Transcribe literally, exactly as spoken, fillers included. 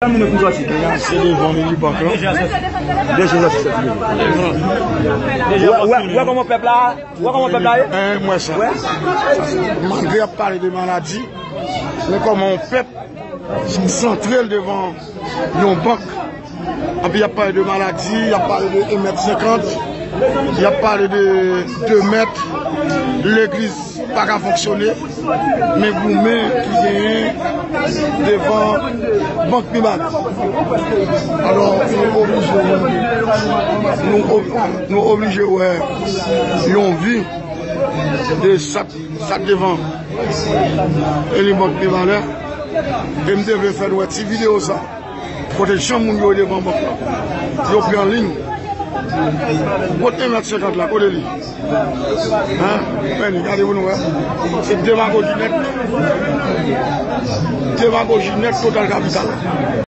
Moun yo ki sòti. Kenya se devan Unibank lan. Deja sòti. Wè, wè, wè kòman pèp la, wè kòman pèp la ye? Hein, m wè sa. Wè. Malgre y ap pale de maladi, men kòman yon pèp santre l devan yon bank. Anpi y ap pale de maladi, y ap pale de en mèt senkant, y ap pale de de mèt, legliz pa ka fonksyone, men goumen ki genyen devan bank Mibalè. Alò, nou oblije, nou ob-, nou oblije wè yon vi de sa k, sa k devan Unibank Mibalè. E m te vle fè nou wè ti videyo sa. Kote jan moun yo devan bank la. Yo pran liy. Kote en mèt senkant la, kote li? Hein? Men li, gade pou nou wè. Se demagoji nèt. Demagoji nèt total kapital.